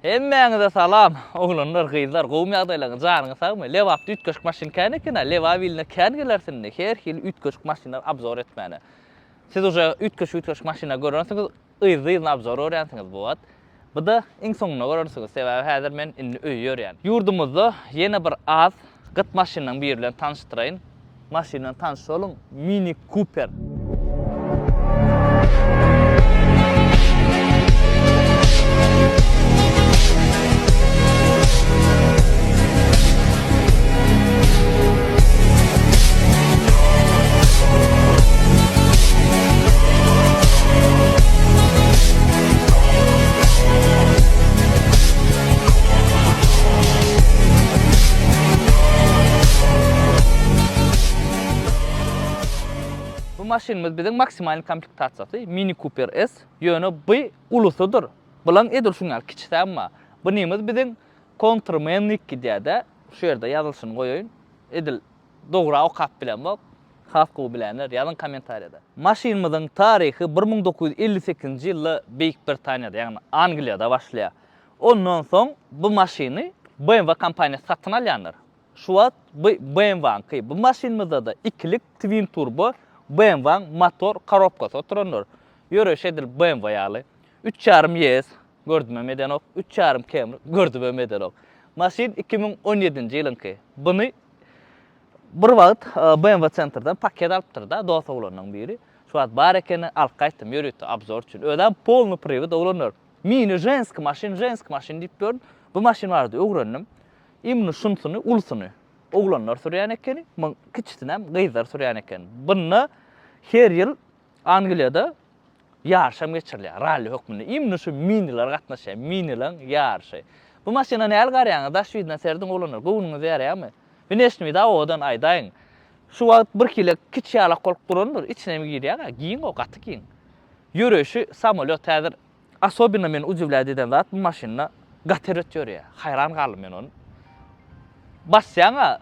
Hemmäňize salam, oglanlar, gyzlar, gowumy ýagdaýlaryňyz, janyňyz sagmy? Lebapda üýtgeşik maşyn kän eken-ä, Lebap iline kän gelersiň indi, her hili üýtgeşik maşynlar obzor etmäne. Siz uje üýtgeşik-üýtgeşik maşynlar görensiňiz, yzly-yzyna obzor görýänsiňiz bu wagt. Bu-da iň soňunda görersiňiz, sebäbi häzir men indi öýe ýörýän. Ýurdumyzda ýene bir az, gyt maşynlaryň biri bilen tanyşdyraýyn. Maşyn bilen tanyş boluň, Mini Cooper. Bu maşynymyz biziň maksimalny komplektasiýasy Mini Cooper S. Ýöne bu ulusydyr. Bulaň edil şuň ýaly kiçisi hem bar. Bunymyz biziň Countryman gidýär-de. Şu ýerde ýazylyşyny goýaýyn. Edil Dogry okap bilemok. Has gowy bilenler ýazyň kommentariýada. Maşynymyzyň taryhy 1958-nji ýylda Beýik Britaniýada, ýagny Angliýada başlaýar. Ondan soň bu maşyny BMW kompaniýasy satyn alýandyr. Şu wagt bu BMW-nyňky. Bu maşynymyzda-da ikilik twin turbo BMW-nyň motor korobkasy oturandyr. Ýöreýşi edil BMW ýaly. Üç ýarym YS Gördümem edenok. Üç ýarym Camry gördümem edenok. Maşyn 2017-nji ýylyňky. Buny bir wagt BMW Centerden paket alypdyr-da dost oglanlaryň biri. Şu wagt bar ekeni, alyp gaýtdym ýörite obzor üçin. Özem polny priwod oglanlar. Mini ženski maşyn, ženski maşyn diýip ýörün. Bu maşyn barada öwrendim. Imенно şunsyny, ulusyny oglanlar sürýän ekeni, muň kiçisinem gyzlar sürýän eken. Bunda her ýyl Angliýada ýaryşam geçirilýär, ralli hökmünde. Imенно şu miniler gatnaşýar, minileň ýaryşy. Bu maşyna näl garaýaňyz, daş ýüzünden serediň oglanlar, göwnüňize ýaraýarmy? Wneşnyý-da owadan aýdaýyň. Şu wagt birhili kiçi ýalak bolup durandyr, içine girýäň-ä, giň o, gaty giň. Ýöreýşi samolýot häzir Asobinno meni udivlýat eden zat bu maşynda gaty erbet ýörýär. Haýran galdym men ony. Basýaň-a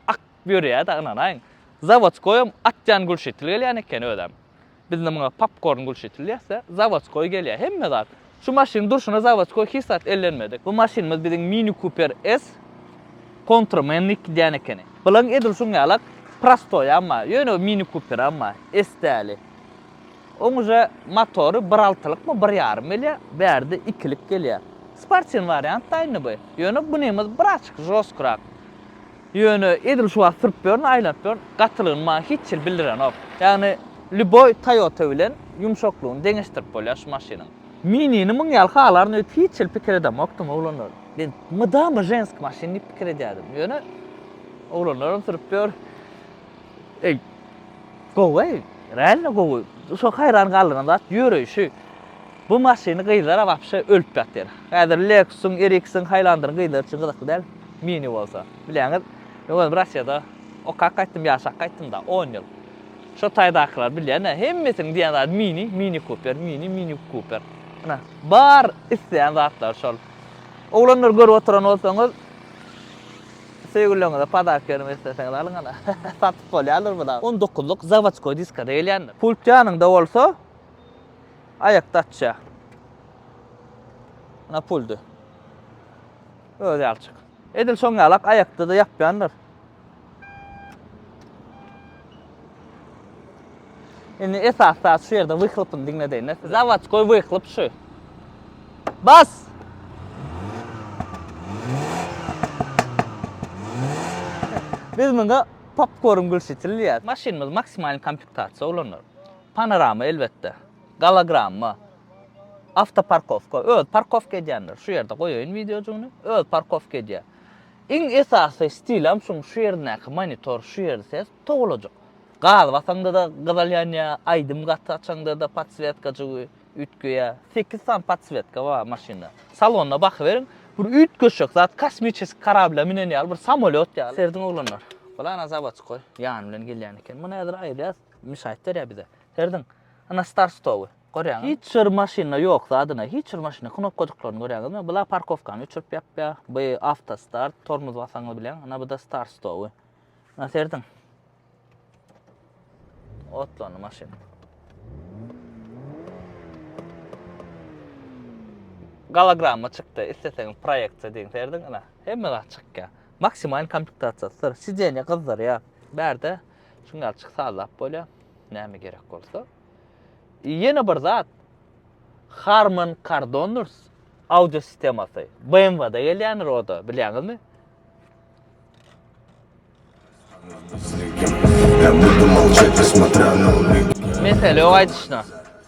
akyp ýörýär-de ynanaýyň. Zawodskoýam atýan gülşitil gelýän eken özem. Bizde muňa popkorn gülşitil diýýäs-de, zawodskoý gelýär hemme zat. Şu maşynyň durşuna zawodskoý hiç zat ellenmedik. Bu maşynymyz biziň Mini Cooper S Countryman diýip gidýän ekeni. Bulaň edil şuň ýalak prostoýam bar, ýöne Mini Cooperam bar, S däli. Oň uje motory bir altylykmy, bir ýarym gelýär, bärde ikilik gelýär. Sportiwnyý wariant-da indi bu. Ýöne bunymyz birazçyk žostkyrak. Ýöne edil şu wagt sürüp ýörün, aýlanyp ýörün, gatylygyny maňa hiç hili bildirenok. Ýagny lýuboý Toyota bilen ýumşaklygyny deňeşdirip bolýar şu maşynyň. Minini muň ýaly halaryn öýdüp hiç hili pikir edemokdym oglanlar. Men mydama ženski maşyn diýip pikir edýärdim. Ýöne oglanlaram sürüp ýör. Eý, gowy, realno gowy. Şo haýran galdyran zat ýöreýşi. Bu maşyny gyzlara wapşe ölüp ýatyr. Häzir Lexus-yň, RX-iň, Highlander-iň gyzlar üçin gyzykly däl. Mini bolsa. Bilýäňiz, men özüm Russiýada okap gaýtdym, ýaşap gaýtdym-da, on ýyl. Şo taýdakylar bilýän-ä, hemmesiniň diýen zady mini, mini Cooper, mini, mini Cooper. Ynha, bar isleýän zatlary şol. Oglanlar görüp oturan bolsaňyz, Söýgüliňize podark bermek isleseňiz alyň ana. Satyp bolýarlar bular. On dokuzlyk zawodskoý diskada gelýändir. Pult ýanyňda bolsa aýakda açýar. Ana puldy. Özi ýalçyk. Edil şoň ýalak aýakda-da ýapýandyr. Indi esasy zat şu ýerde wyhlopyny diňledeýin-de size. Zawodskoý wyhlop şu. Bas! Biz muňa popkorn gülşitil diýýäs. Maşynymyz maksimalny komplektasiýa oglanlar. Panorama elbetde. Gologramma. Awtoparkowka. Özi parkowka edýändir. Şu ýerde goýaýyn wideojygyny. Özi parkowka edýär. Iň esasy stilem şuň şu ýerindäki monitor, şu ýeri ses towlajyk. Gaz basaňda-da gyzal ýanýar, aýdym gaty açaňda-da podswetkajygy üýtgeýär. Sekiz sany podswetka bar maşynda. Salonda bakyberiň, bir üýtgeşik zat, kosmiçeskiý korabla minen ýaly, bir samolýot ýaly. Serediň oglanlar. Bul ana zawodskoý, ýany bilen gelýän eken. Muny häzir aýyrýas, mişaýt berýär bize. Serediň, ana start-stowy. Görýäňizmi? Hiç bir maşynda ýok zadyna, hiç bir maşynda knopkajyklaryny görýäňizmi? Bula parkowkany öçürip ýapýar. Bu awtostart, tormoz basaňyz bilen, ana bu-da start-stowy. Ana serediň. Otlandy maşyn. Gologramma çykdy. Isleseňiz proýeksiýa diýiň serediň ine. Hemme zat çykýar. Maksimal komplektasiýasydyr. Sidenýe gyzdyrýar. Bärde şuň ýaly çyk sazlap bolýar. Näme gerek bolsa. Ýene bir zat. Harman Kardon audio sistemasy. BMW-da gelýändir o-da, bilýäňizmi? Mesele ýok aýdyşyna.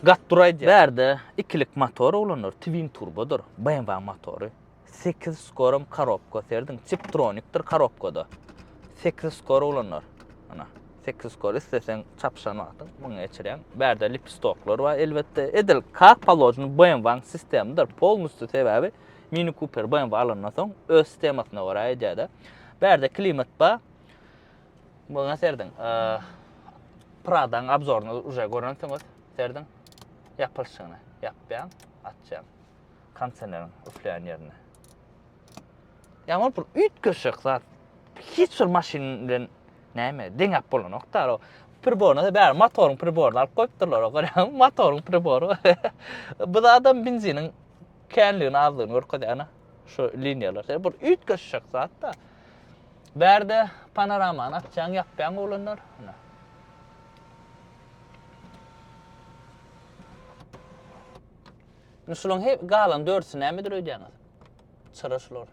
Gat dur aýdýar. Bärde ikilik motor oglanlar, twin turbodyr. BMW motory. 8 skorom korobka serdiň. Tiptronikdir korobkada. 8 skor oglanlar. Ana, 8 skor isleseň çapyşan wagtyň muňa geçirýäň. Bärde lipstoklar bar elbetde. Edil kak položny BMW-nyň sistemidir. Polnusty sebäbi Mini Cooper BMW alandan soň öz sistemasyna görä edýär-de. Bärde klimat bar. Muňa serdiň. Prada-nyň obzoryny uje görensiňiz. Serdiň. Ýapylyşyny ýapýaň, açýaň. Kondisioneriň üfleýän ýerine. Ýa ol bir üýtgeşik zat. Hiç bir maşyn bilen näme deňäp bolanok da. Priboryna bäri motoryň priboryny alyp goýupdyrlar. Görýäňmi? Motoryň pribory. Bu zadam benziniň känligini azlygyny görkezýär ana şu liniýalar. Bir üýtgeşik zat-da. Bärde panoramany açýaň, ýapýaň oglanlar. Ana. Indi şularyň hep galan dördüsi nämedir öýdýäňiz? Çyra şular.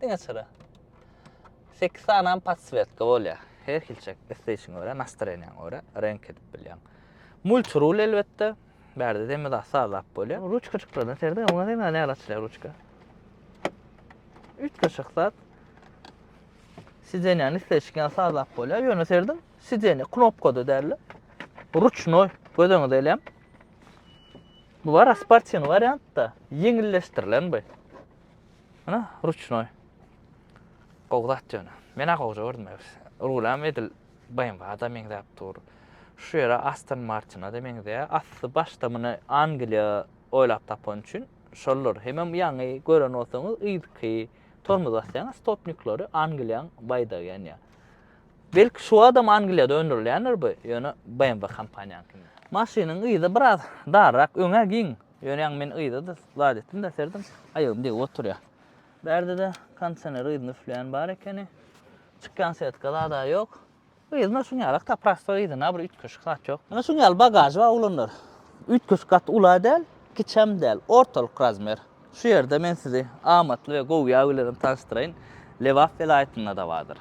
Diňe çyra. 8 sanam podswetka bolýar. Her hilçek isleýşiňe görä, nastreniýaňa görä reňk edip bilýäň. Multirul elbetde. Bärde hemme zat sazlap bolýar. Ruçkajyklardan serediň, oňa näme näle açylýar ruçka. Üýtgeşik zat. Sidenýany isleşik ýaly sazlap bolýar. Ýöne serediň, sidenýa knopkada däl-de. Ruçnoý, göz öňüňize elem. Bu bar sportiwny wariantda, ýeňilleşdirilen bu. Ana, ruçnoý. Gowy zat ýöne. Men-ä gowja gördüm. Rulam edil BMW-da meňzäp dur. Şu ýere Aston Martin-a-da meňzeýär. Asly başda muny Angliýa oýlap tapan üçin şoldur. Hemem ýaňy gören bolsaňyz yzky tormoz basýaňyz stopnikleri Angliýaň baýdagy ýanýar. Belki şu wagtam Angliýada öndürilýändir bu, ýöne BMW kompaniýanyňky. Maşynyň yzy biraz darrak, öňä giň. Ýöne ýaňy men yza-da zat etdim-de serdim, aýagym degip oturýar. Bärde-de kondisioner yzyny üfleýän bar ekeni. Çykýan setka zada ýok. Yzyna şuň ýalak ta prosto yzyna bir üýtgeşik zat ýok. Ine şuň ýaly bagažy bar oglanlar. Üýtgeşik gaty ula däl, kiçem däl, ortalyk razmer. Şu ýerde men sizi amatly we gowy ýag bilenem tanyşdyraýyn. Lebap welaýatynda-da bardyr.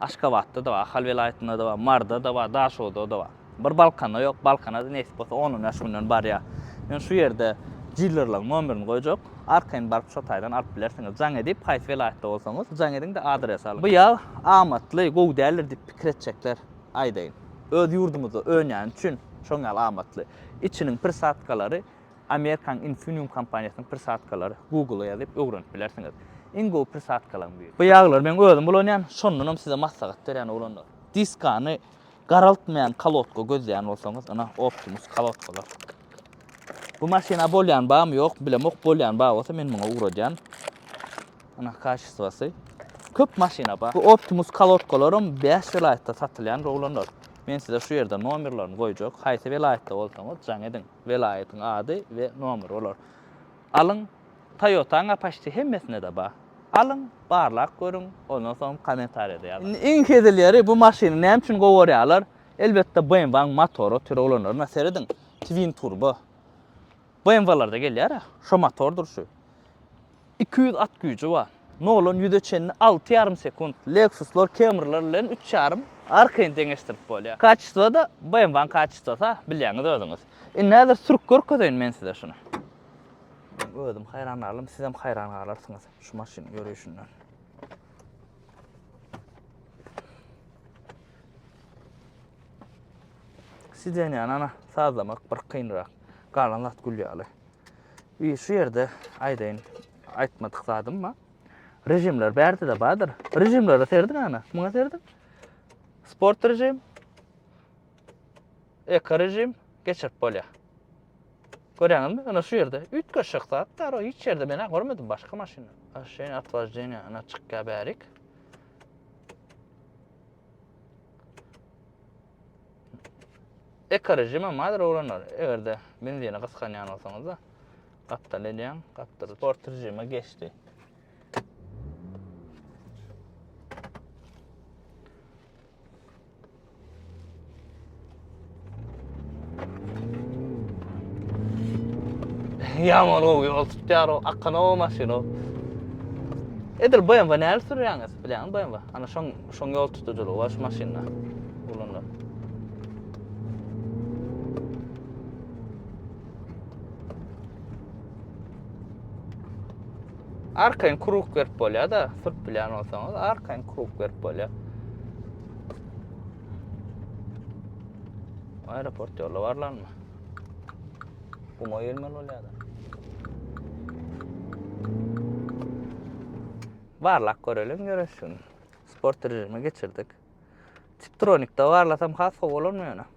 Aşgabatda-da bar, Ahal welaýatynda-da bar, Maryda-da bar, Daşoguzda-da bar. Bir Balkanda ýok, Balkana-da nesip bolsa on-on bäş günden barýar. Men şu ýerde dilerleriň nomerini goýjak. Arkaýyn baryp şo taýdan alyp bilersiňiz. Jaň edip haýsy welaýatda bolsaňyz, jaň ediň-de adres alyň. Bu ýag amatly, gowy däldir diýip pikir etjekler, aýdaýyn. Öz ýurdumyzda önýäni üçin şoň ýaly amatly. Içiniň prisadkalary Amerikanyň Infineum kompaniýasynyň prisadkalary. Google-a ýazyp öwrenip bilersiňiz. Iň gowy prisadkalaryň biri. Bu ýaglary men özüm ulanýan, şondanam size maslahat berýän oglanlar. Diskany garaltmaýan kolodka gözleýän bolsaňyz, ynha Optimus kolodkalar. Bu maşyna bolýan barmy ýok bilemok bolýan bar bolsa men muňa ugradýan. Ana kaçestwasy. Köp maşyna bar. Bu Optimus kolodkalaram 5 welaýatda satylýan oglanlar. Men size şu ýerde nomerlerini goýjak. Haýsy welaýatda bolsaňyz jaň ediň. Welaýatyň ady we nomeri bolar. Alyň. Toyota-nyň paçti hemmesinde-de bar. Alyň, barlap görüň, ondan soň kommentariýada ýazyň. Indi iň hezil ýeri bu maşyny näme üçin gowy görýärler? Elbetde BMW-nyň motory otyr oglanlar. Ine serediň. Twin turbo. BMW-larda gelýär-ä, şo motordyr şu. 200 at güýji bar. Noldan ýüze çenli alty ýarym sekunt. Lexuslar, Camrylar bilen üç ýarym arkaýyn deňeşdirip bolýar. Kaçestwo-da BMW-nyň kaçestwosy-a, bilýäňiz özüňiz. Indi häzir sürüp görkezeýin men size şuny. Men özüm haýran galdym, sizem haýran galarsyňyz şu maşynyň ýörüşinden. Sidenýany ana sazlamak bir kynrak. Galan zat gül ýaly. Bir şu ýerde aýdaýyn, aýtmadyk zadym bar. Rejimler bärde-de bardyr. Rejimlere serediň ana. Muňa serediň. Sport rejim, eko rejim geçirip bolýar. Görýäňizmi? Ana şu ýerde üýtgeşik zat bar. Hiç ýerde men görmedim başga maşynda. Aşaýyn otwaždeniýe ana çykýar bärik. Eko rejimem bardyr oglanlar. Eger-de benzini gysganýan bolsaňyz-da. Gapdal edýäň, gapdal. Sport režime geçdi. Ýaman gowy ýol tutýar o, akan o maşyn o. Edil BMW näle sürýäňiz? Bilýäňmi BMW? Ana şoň şoň ýol tutujylygy bar şu maşynda. Ulanlar. Arkaýyn kruk berip bolýar-da, sürüp bilýän bolsaňyz, arkaýyn kruk berip bolýar. Aeroport ýoly barlanmy? Guma gelmeli bolýar-da. Barlap göreliň ýöreşini. Sport režime geçirdik. Tiptronikde barlasam has gowy bolarmy ýöne?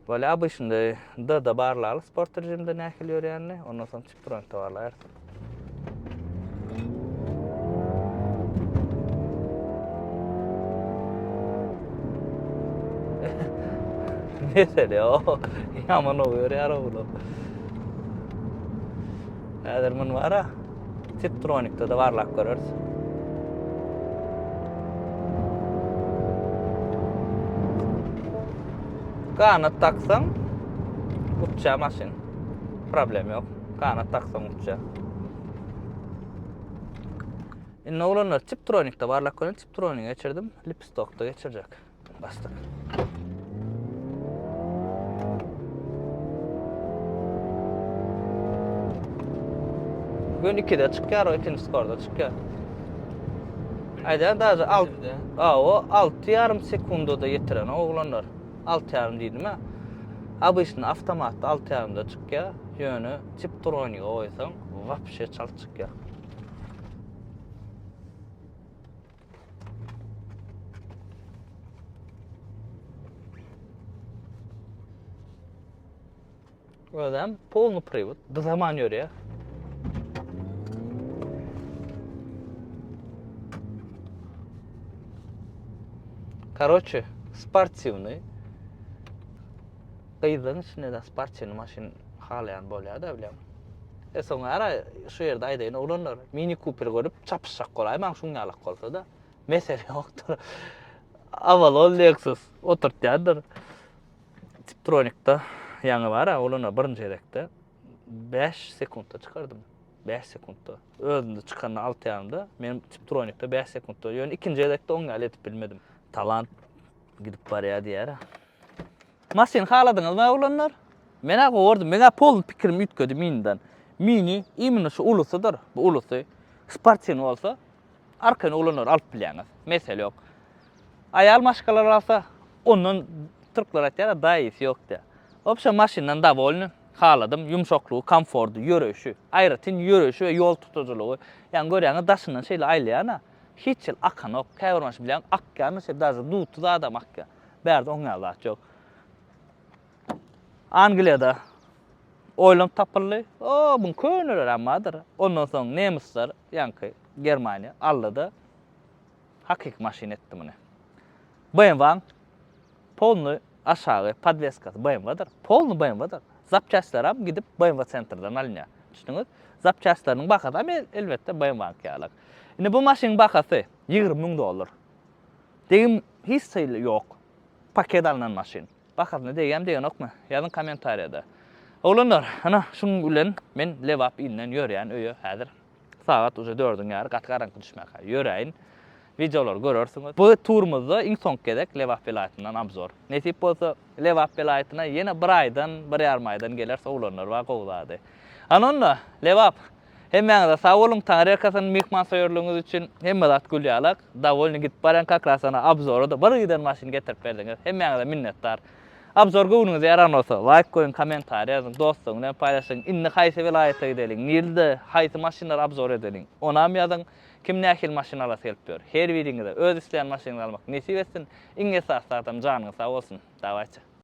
Bolýa bu şindi D-da barlaly sport režimde nähili ýörýänini, ondan soň Tiptronikde barlaýarys. Mesele o. Ýaman ow ýörýär oglan. Häzir mun bara Tiptronikde-de barlap göreris. Ganat taksaň uçýar maşyn. Problem ýok. Ganat taksaň uçýar. Indi oglanlar Tiptronikde barlap görün. Tiptronik geçirdim. Lipstokda geçirjek. Basdyk. Gün 2-de çykýar, o ikinji skorda çykýar. Aýdan daže alt, o 6,5 sekundada ýetiren oglanlar. 6,5 diýdim ha. Obyçny awtomatda 6,5-da çykýar. Ýöne tiptronige goýsaň, wapşe çalt çykýar. Özem polny privod, zaman ýörýär. Karoçe, sportiwnyý. Gyzlaryň içinde-de sportiwnyý maşyn halaýan bolýar-da bilýän. E soň ara şu ýerde aýdaýyn oglanlar, Mini Cooper görüp çapyşjak bolaýmaň şuň ýalak bolsa-da. Mesele ýokdur. Avalon Lexus oturtýandyr. Tiptronikda ýaňy bar-a oglanlar birinji gezekde 5 sekuntda çykardym. 5 sekuntda. Özünde çykanda 6 ýarymda, men Tiptronikda 5 sekuntda. Ýöne ikinji gezekde oň ýaly edip bilmedim. Talant gidip barýar diýýär. Maşyn haladyňyzmy oglanlar? Men-ä gowy gördüm. Meň-ä polny pikirim üýtgedi Minidan. Mini imенно şu ulusydyr. Bu ulusy. Sportiwny bolsa arkaýyn oglanlar alyp bilýäňiz. Mesele ýok. Aýal maşgalalar alsa ondan türkler aýtýar-a daýysy ýok diýýär. Wobşem maşyndan dowolny. Haladym. Ýumşaklygy, komfordy, ýöreýşi. Aýratyn ýöreýşi we ýol tutujylygy. Ýagny görýäňiz daşyndan şeýle aýlaýan-a. Hiç ýyl akanok. Käbir maşyn bilýäň akýarmy şeýle daže dutsyz adam akýar. Bärde oň ýaly zat ýok. Angliýada oýlanyp tapyldy. O, buň köneleri bardyr. Ondan soň nemisler, ýaňky Germaniýa aldy-da hakyky maşyn etdi muny. BMW-niň polny aşagy podweskasy BMW-dyr. Polny BMW-dyr. Zapçastlaram gidip BMW sentrden alynýar. Düşdüňiz? Zapçastlarynyň bahasy hem elbetde BMW-niňki ýaly. Indi bu maşynyň bahasy 20 müň dollar. Degim hiç hili ýok. Paket alnan maşyn. Bahasyna degýämi degenokmy? Ýazyň kommentariýada. Oglanlar, ana şuň bilen men Lebap ilinden ýörýän öýe häzir. Sagat uje dördüň ýary gaty garaňky düşmäkä ýöräýin. Wideolary görersiňiz. Bu turumyzda iň soňky gezek Lebap welaýatyndan obzor. Nesip bolsa Lebap welaýatyna ýene bir aýdan, bir ýarym aýdan geleris oglanlar bar gowy zady. Ana onda Lebap Hemmäňize sag boluň Taňryýalkasyn myhmansöýerligiňiz üçin hemme zat gül ýalak dowolny gidip barýan kak ras ana obzora-da bir giden maşyn getirip berdiňiz hemmäňize minnetdar obzor göwnüňize ýaran bolsa laýk goýuň kommentariý ýazyň dostlaryň bilen paýlaşyň indi haýsy welaýata gideliň nirde haýsy maşynlary obzor edeliň onam ýazyň kim nähili maşyn alasy gelip ýör her biriňize öz isleýän maşynyňyzy almak nesip etsin iň esasy zadam janyňyz sag bolsun dawayçe.